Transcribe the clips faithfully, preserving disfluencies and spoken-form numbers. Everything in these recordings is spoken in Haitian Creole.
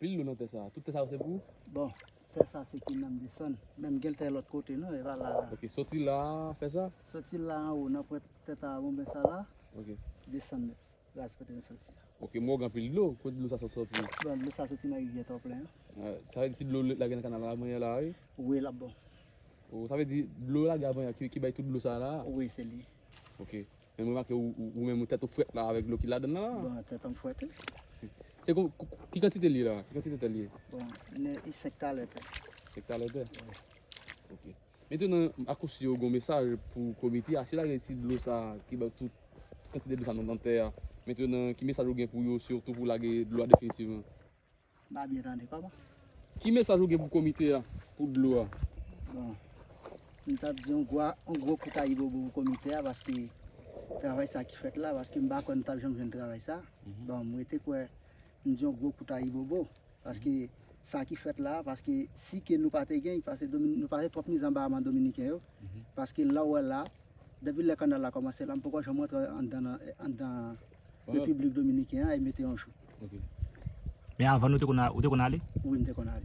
Pil dlo nan tè sa. Tout tè sa se pou ou? Bon, tè sa se ki nan desann. Menm gen tè lòt kote non, e pa la. Ok, soti la, fè sa? Soti la anwo, nan pwent tè ta bonben sa la. Ok. Desann nèt. Ras kote nou soti a. Ok, mwen wè gen anpil dlo. Kote dlo sa sot soti? Bon, dlo sa soti nan rivyè Tòplen an. Ah, sa vle di si dlo lage nan kanal la, mwen la, wi. Wi, l ap bon. Oh, sa vle di dlo lage avan ki, ki bay tout dlo sa la? Wi, se li. Ok. Men mwen remake ou, ou, ou menm tèt ou frèt la avèk dlo ki ladan la. Bon, tèt an frèt, wi. Se kon, kou- kou- ki kantite li ye la? Ki kantite tè li ye? Bon, li senk talè tè. Senk talè tè? Wi. Ok. Mentnan, akosi yo gen mesaj pou komite a, si lage ti dlo sa ki bay tout, tout kantite dlo sa nan, nan tè a. Mentnan, ki mesaj ou gen pou yo, sitou pou lage dlo a definitivman? M pa byen tande, kòman? Ki mesaj ou gen pou komite a, pou dlo a? Bon, m t ap di yon gwo, yon gwo kout ayibobo pou komite a, paske travay sa ki fèt la, paske m pa kwè nou t ap janm jwenn travay sa. Mhm. Bon, m rete kwè, m di yon gwo kout ayibobo, paske sa ki fèt la, paske si ke nou pa te gen, paske Domin- nou pase twòp mizè anba men dominiken yo, mhm, paske la w wè la, depi lè kannal la kòmanse la, m poko janm rantre anndan, anndan Repiblik Dominiken an e mete yon jou. Ok. Men avan nou te konn a- ou te konn ale? Wi, m te konn ale.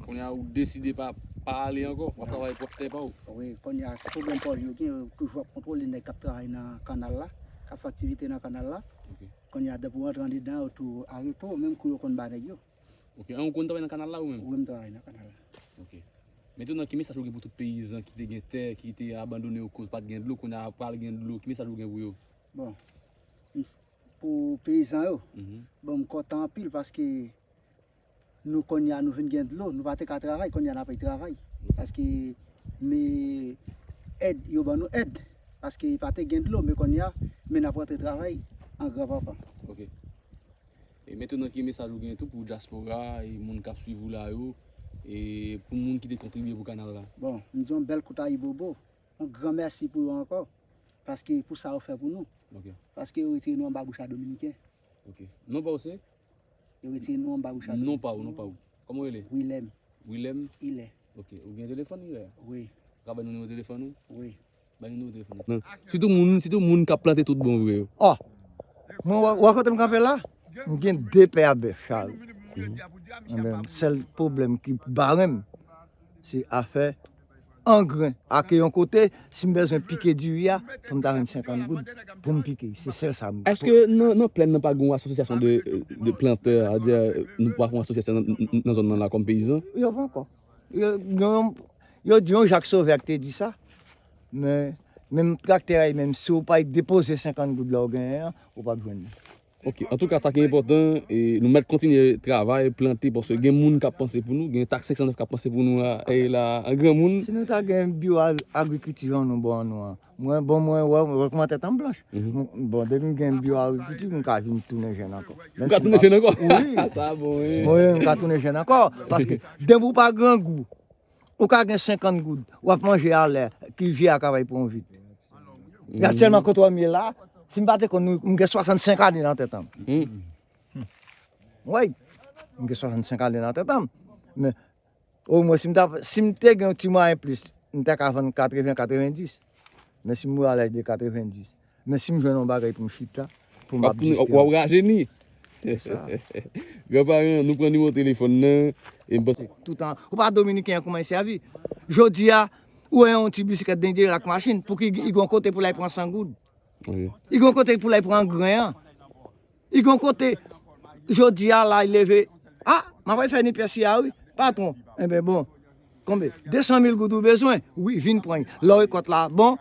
Kounye a ou deside pa, pa ale ankò, w ap travay pwòp tè pa ou? Wi, kounye a pwoblèm pa w yo gen, yo toujou ap kontwole nèg k ap travay nan kannal la, k ap fè aktivite nan kannal la. Ok. Kounye a depi w rantre andedan, yo tou arete w, menm kou yo konn ba nèg yo. Ok, an ou konn travay nan kannal la ou menm? Wi, m travay nan kannal la. Ok. Mentnan, ki mesaj ou gen pou tout peyizan ki te gen tè, ki te abandone yo koz pa t gen dlo, kounye a pral gen dlo, ki mesaj ou gen pou yo? Bon, m s- pou peyizan yo, mhm, bon, m kontan anpil paske nou kounye a nou vin gen dlo, nou pa te ka travay, kounye a n ap travay. Paske men èd, yo ban nou èd, paske pa te gen dlo, men kounye a, men n ap rantre travay an gran panpan. Ok. E mentnan, ki mesaj ou gen tou pou dyaspora e moun k ap swiv ou la yo, e pou moun ki te kontribye pou kanal la? Bon, m di yon bèl kout ayibobo, yon gran mèsi pou yo ankò, paske pou sa yo fè pou nou. Ok. Paske yo retire nou anba bouch a dominiken. Ok. Non pa w se? Yo retire nou anba bouch a dominiken. Non pa w, non pa w. Kòman w rele? Wilèm. Wilèm? Ilè. Ok. Ou gen telefòn Ilè a? Wi. Ou ka ban nou nimewo telefòn ou? Wi. Ba nou nimewo telefòn. Non. Sitou moun, sitou moun k ap plante tout bon vre yo. Ò, mwen wè, wè kote m kanpe la? M gen de pè a bèf chari. Enben, sèl pwoblèm ki bare m, se afè angren. Ake yon kote, si m bezwen pike diri a, pou m ta jwenn senkant goud pou m pike. Se sèl sa m. Èske nan, nan plèn nan pa gen yon asosyasyon de, de plantè, a di, nou pa fè yon asosyasyon nan, nan, nan zòn nan la kòm peyizan? Yo poko. Yo, yo, yo di yon Jak Sovè k te di sa. Men, menm traktè a, menm si w pa depoze senkant goud la w genyen an, ou p ap jwenn li. Ok, antouka, sa ki enpòtan, e nou mèt kontinye travay, plante, paske gen moun k ap panse pou nou, gen tak senk san nèf k ap panse pou nou a, e la, an granmoun. Si nou ta gen biwo a- agrikilti jan nou ba nou an, mwen, bon, mwen, wè, wè kòman tèt an blanch. Mhm. Mwen, bon, depi m gen biwo agrikilti, m ka vin tounen jèn ankò. Ou ka tounen jèn ankò? Wi. Sa bon, wi. Wi, m ka tounen jèn ankò. Paske, depi w pa grangou, ou ka gen senkant goud, w ap manje alè, ki vye a ka bay pou yon vit. Aktyèlman, kote w ye la, si m pa te konn nou, m gen swasannsenk ane nan tèt an m. Hmm. Wi, m gen swasannsenk ane nan tèt an m. Men, omwen, si m ta, si m te gen yon ti mwayen plis, m ta ka vann katreven, katrevendis. Men si m rive a laj de katrevendis, men si m jwenn yon bagay pou m chita, pou m ap egziste. W ap rajeni. Se sa. Granparan, nou pran nimewo telefòn nan, e m panse. Toutan, ou pa dominiken an kòman l sèvi. Jodi a, ou wè yon ti bisiklèt dendye l ak machin, pouki li gen yon kote pou l al pran san goud? Wi. Li gen yon kote pou l al pran angren an. Li gen yon kote, jodi a la, li leve, a, m ap al fè ni pyès li a, wi, patwon. Enben, bon, konbyen? De san mil goud ou bezwen? Wi, vin pran. Lè w rekòt la, bon,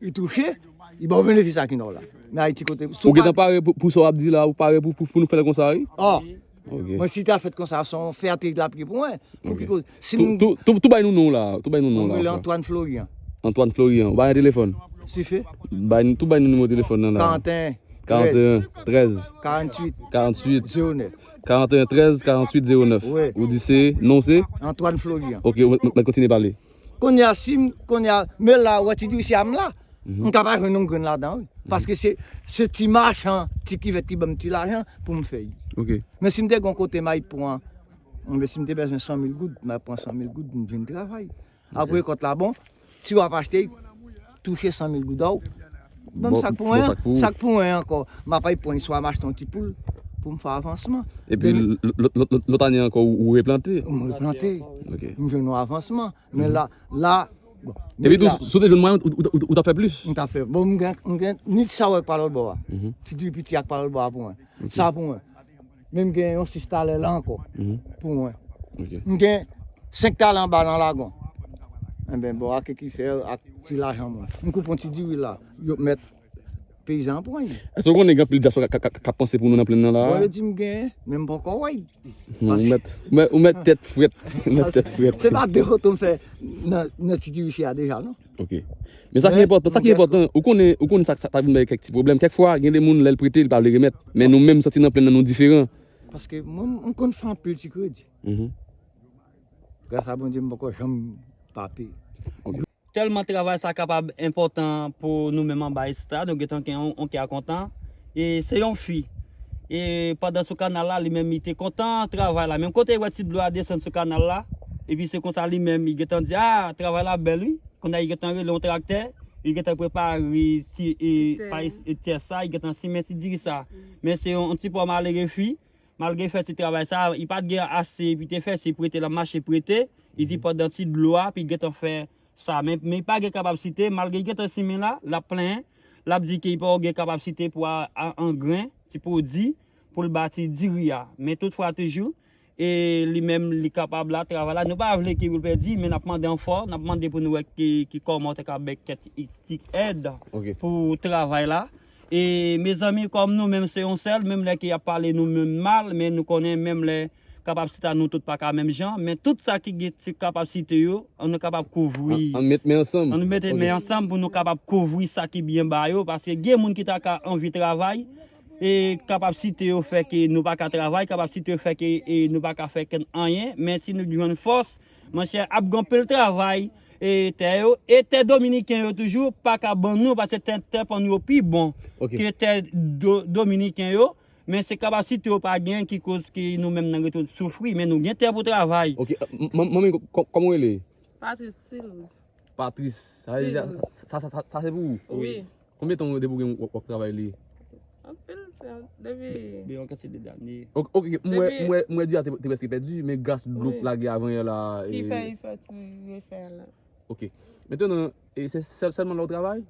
li touche, li ba w benefis a ki nò la. Men Ayiti kote, si w gentan pare pou, pou sa w ap di la, ou pare pou, pou, pou nou fè l konsa, wi? Ò, ok. Mwen, si ta fèt konsa, se yon fè a te lapye pou mwen. Pou ki koz? Si m tou, tou, tou bay nou non la, tou bay nou non la. Mwen rele Antoine Florian. Antoine Florian, ou pa gen telefòn? Si fè. Bay nou, tou bay nou nimewo telefòn nan la. Karanteyen. Karanteyen, trèz. Karanntuit. Karanntuit. Zewo nèf. Karanteyen, trèz, karanntuit, zewo nèf. Wi. Ou di se, non se? Antoine Florian. Ok, ou mèt kontinye pale. Kounye a, si m, kounye a, men la, ou wè ti diri a m la, m ka pa jwenn yon grenn ladan, wi. Paske se, se ti machan, ti kivèt ki ban m ti lajan pou m fè l. Ok. Men si m te gen yon kote m al pran, men si m te bezwen san mil goud, m al pran san mil goud, m vin travay. Apre rekòt la, bon, si w ap achte, touche san mil goud a w. Ban m sa k pou mwen an, sa k pou mwen ankò. M ap al pran, swa m achte yon ti poul, pou m fè avansman. Epi lòt ane ankò, ou replante? M replante. M jwenn yon avansman. Men la, la, bon. Epi tou, si w te jwenn mwayen, ou t ap fè plis? M t ap fè. Bon, m gen, m gen ni sa wè ak pa lòt bò a. Ti diri piti ak pa lòt bò a pou mwen. Sa pou mwen. Men m gen yon sis talè la ankò pou mwen. M gen senk talè anba nan lagon. Enben, bò a ki fè ak ti lajan mwen. M koupe yon ti diri la. Yo mèt peyizan an pran li. Èske w konnen gen anpil dyaspora k ap panse pou nou nan plèn nan la? Bon, yo di m genyen, men m poko wè l. Ou mèt tèt frèt. Ou mèt tèt frèt. Se pa de foto m fè nan, nan ti diri a deja, non. Ok. Men sa ki enpòtan, sa ki enpòtan, ou konnen, ou konnen sa, sa ta vin bay kèk ti pwoblèm. Kèk fwa, gen de moun, lè l prete, li pa vle remèt. Men nou menm, santi nan plèn nan, nou diferan. Paske mwen, m konn fè anpil ti kredi. Gras a Bondye, m poko janm pa peye. Tèlman travay sa kapab enpòtan pou nou menm anba isit la, nou gentan gen yon, yon kè kontan. E se yon fi. E pandan sou kanal la, li menm, li te kontan travay la. Menm kote li wè ti dlo a desann sou kanal la, epi se konsa li menm, li gentan di, "Ah, travay la bèl, wi." Kounye a, li gentan rele yon traktè, li gentan prepare ti, e, tè sa, li gentan simen ti diri sa. Men se yon, yon ti pò malere fi. Malgre fè ti travay sa, li pa t gen ase pou te fè, se prete l ap mache prete. Li di pandan ti dlo a, pou l gentan fè sa. Men, men li pa gen kapasite, malgre li gentan simen la, l ap plenyen. L ap di ke li poko gen kapasite pou a, a, angren, ti pwodui, pou l bati diri a. Men toutfwa toujou, e li menm, li kapab la, travay la. Nou pa vle ke pou l pèdi, men n ap mande anfò, n ap mande pou nou wè ki, ki kòman w te ka bay kèk ti, ti èd pou travay la. E mezanmi, kòm nou menm se yon sèl, menm lè ke y ap pale nou menm mal, men nou konnen menm lè kapasite a nou tout pa ka menm jan, men tout sa ki gen ti kapasite yo, ann nou kapab kouvri. Ann, ann met men ansanm. Ann nou mete men ansanm pou nou kapab kouvri sa ki byen ba yo, paske gen moun ki ta ka anvi travay, e kapasite yo fè ke nou pa ka travay, kapasite yo fè ke, e, nou pa ka fè kenn anyen, men si nou jwenn fòs, monchè, ap gen anpil travay, e tè yo, e tè dominiken yo toujou pa ka ban nou, paske tè, tè pa nou yo pi bon ke tè do-, dominiken yo, men se kapasite yo pa gen ki koz ke nou menm nan rete soufri, men nou gen tè pou travay. Ok, m-, m-, manmi, kò-, kòman w rele? Patrice Tilouz. Patrice, sa vle di, sa, sa, sa, sa se pou ou? Wi. Konbyen tan depi w gen w ap travay li? Anpil tan, depi. De, de yon kantite dane. Ok, ok, m wè, m wè, m wè diri a te, te prèske pèdi, men gras dlo k lage avan yè la. Ki fè, e, li fè ti refè la. Ok. Mentenan, e se sèl, sèlman la w travay?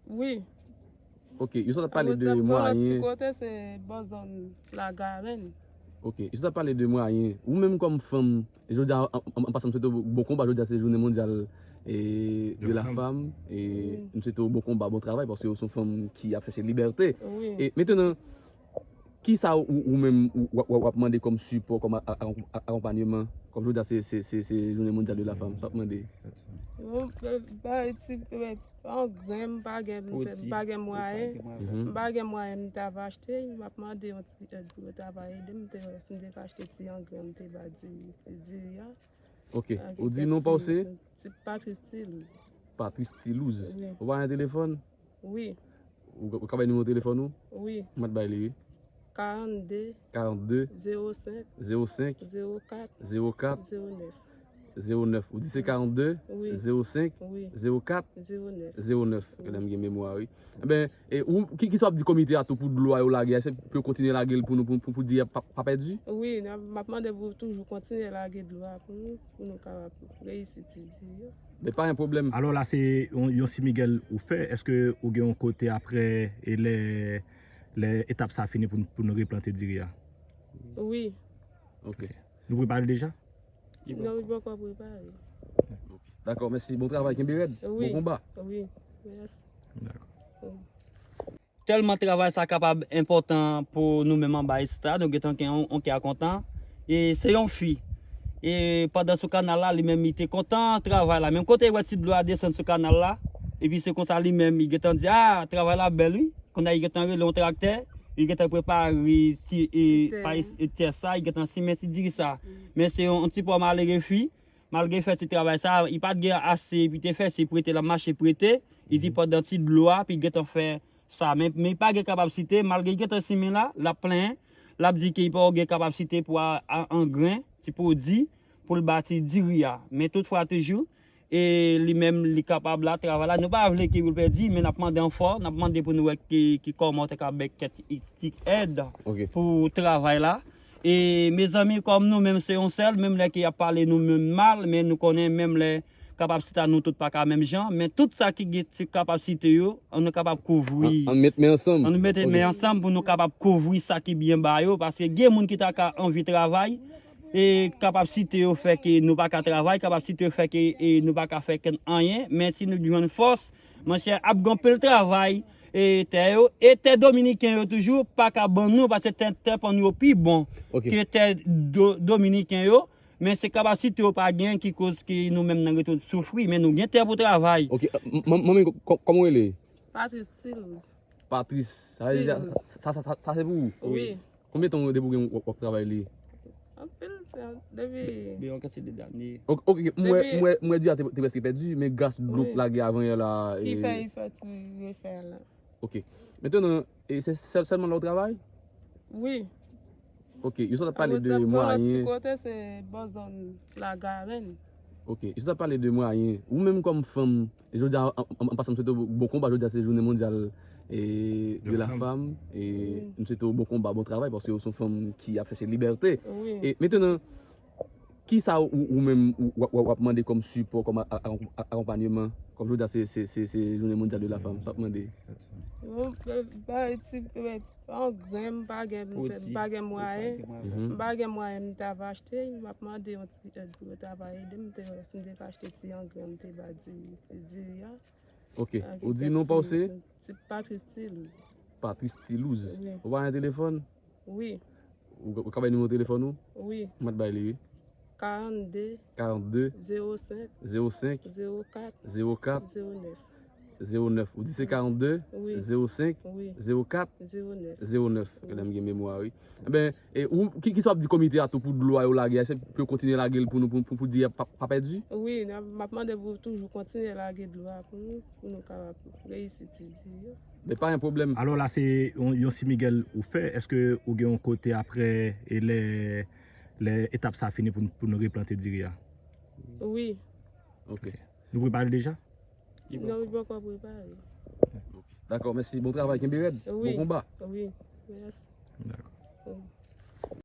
Wi. Ok, yo sot ap pale de mwayen. Lòt ti kote se bò zòn Lagarèn. Ok, yo sot ap pale de mwayen. Ou menm kòm fanm, jodi a, an, an, an pasan, m swete w bon konba, jodi a se jounen mondyal, e, de la fanm, e m swete w bon konba, bon travay, paske w se yon fanm ki ap chèche libète. Wi. E mentenan, kisa ou, ou menm, ou, w ap, w ap mande kòm sipò, kòm a, a, a, akonpanyeman, kòm jodi a se, se, se, se jounen mondyal de la fanm, sa w ap mande? Bon, ba, ba, ti, ba, angren, m pa gen, m pa gen mwayen. M pa gen mwayen m ta va achte, m ap mande yon ti èd pou yo ta va ede m, te, si m te ka achte ti angren, m te ba di, diri a. Ok. Ou di non pa w se? Ti Patrice Tilouz. Patrice Tilouz. Wi. Ou pa gen telefòn? Wi. Ou, ou ka bay nimewo telefòn ou? Wi. Mèt bay li, wi. Karannde. Karannde. Zewo senk. Zewo senk. Zewo kat. Zewo kat. Zewo nèf. Zewo nèf. Ou di se karannde, zewo senk, zewo kat, zewo nèf. Kèlè m gen memwa, wi. Enben, e ou, ki, kisa w ap di komite a tou pou dlo a yo lage a, se pou yo kontinye lage l pou nou, pou, pou, pou diri a pa, pa pèdi? Wi, n ap, m ap mande pou toujou kontinye lage dlo a pou nou, pou nou kapab reyisi ti diri yo. Men pa gen pwoblèm. Alò la, se yon, yon Simigèl ou fè. Èske ou gen yon kote apre, e lè, lè etap sa fini pou, n- pou nou replante diri a? Wi. Ok. Nou prepare l deja? Non, li poko prepare. Dakò, mèsi. Bon travay, kenbe rèd. Wi. Bon konba. Wi, mèsi. Dakò. Tèlman travay sa kapab enpòtan pou nou menm anba isit la, nou gentan gen yon, yon kè kontan. E se yon fi. E pandan sou kanal la, li menm, li te kontan travay la. Menm kote li wè ti dlo a desann sou kanal la, epi se konsa li menm, li gentan di, "Ah, travay la bèl, wi." Kounye a, li gentan rele yon traktè, li gentan prepare ti, e, pay, e, tè sa, li gentan simen ti diri sa. Men se yon, yon ti pò malere fi, malgre fè ti travay sa, li pa t gen ase pou te fè, se prete l ap mache prete. Li di pandan ti dlo a, pou l gentan fè sa. Men, men li pa gen kapasite, malgre li gentan simen la, l ap plenyen, l ap di ke li poko gen kapasite pou a, a, angren, ti pwodui, pou l bati diri a. Men toutfwa toujou, e li menm li kapab la, travay la. Nou pa vle ke pou l pèdi, men n ap mande anfò, n ap mande pou nou wè ki, ki kòman w te ka bay kèk ti èd pou travay la. E mezanmi, kòm nou menm se yon sèl, menm lè ke y ap pale nou menm mal, men nou konnen menm lè kapasite a nou tout pa ka menm jan, men tout sa ki gen ti kapasite yo, an nou kapab kouvri. An, an met men ansanm. An nou mete men ansanm pou nou kapab kouvri sa ki byen ba yo, paske gen moun ki ta ka anvi travay, e kapasite yo fè ke nou pa ka travay, kapasite yo fè ke e nou pa ka fè kenn anyen, men si nou jwenn fòs, monchè, ap gen anpil travay, e tè yo, e tè dominiken yo toujou pa ka ban nou, paske tè, tè pa nou yo pi bon ke tè do, dominiken yo, men se kapasite yo pa gen ki koz ke nou menm nan rete soufri, men nou gen tè pou travay. Ok, m- m- manmi, kò- kòman w rele? Patrice Tilouz. Patris, sa vle di, Tilouz. Sa, sa, sa, sa se pou ou? Wi. Konbyen tan depi w gen w ap travay li? Anpil tan, depi. Depi yon kantite dane. Ok, ok, m wè, Depi m wè, m wè Dia te, te prèske pèdi, men gras dlo k Wi. lage avan yè la. Ki e, fè li fè ti refè la. Ok. Mentnan, e se sèl, sèlman la w travay? Wi. Ok, yo sot ap pale de Lòt, lòt ti mwayen. kote se bò zòn Lagarèn. Ok, yo sot ap pale de mwayen. Ou menm kòm fanm, jodi a, an, an, an pasan, m swete w bon konba, jodi a se jounen mondyal e, de la fanm, e Wi. m swete w bon konba, bon travay, paske w se yon fanm ki ap chèche libète. Wi. E mentnan, kisa ou, ou menm ou, w, w, w ap mande kòm sipò, kòm a- a- a- akonpanyeman, kòm jodi a se, se, se, se jounen mondyal de la fanm, sa w ap mande? Bon, ba- bay ti, bay angren, m pa gen, m pa gen mwayen. Mhm. M pa gen mwayen, m ta va achte, m ap mande yon ti èd pou yo ta va ede m, te, si m te ka achte ti angren, m te ba di, di a. Ok. Ou di non pa w se? Ti Patrice Tilouz. Patrice Tilouz. Wi. Ou pa gen telefòn? Wi. Ou, ou ka bay nimewo telefòn ou? Wi. M ap bay li, wi. Karannde. Karannde. Zewo senk. Zewo senk. Zewo kat. Zewo kat. Zewo nèf. Zewo nèf. Ou di se karannde? Wi. Zewo senk. Wi. Zewo kat. Zewo nèf. Zewo nèf. Wi. Gade m gen memwa, wi. Enben, e, ou, ki, kisa w ap di komite a tou pou dlo a yo lage a? Se pou yo kontinye lage l pou nou, pou, pou, pou di a pa, pa pèdi? Wi, n ap, m ap mande pou toujou kontinye lage dlo a pou nou, pou nou kapab reyisi ti di yo. Men pa gen pwoblèm. Alò la, se yon, yon Ti Miguel ou fè. Èske ou gen yon kote apre, e lè, lè etap sa fini pou, n- pou nou replante diri a? Wi. Ok. Nou prepare l deja? Non, li poko prepare. Dakò, mèsi. Bon travay, kenbe rèd. Wi. Bon konba. Wi, mèsi. Dakò. Wi.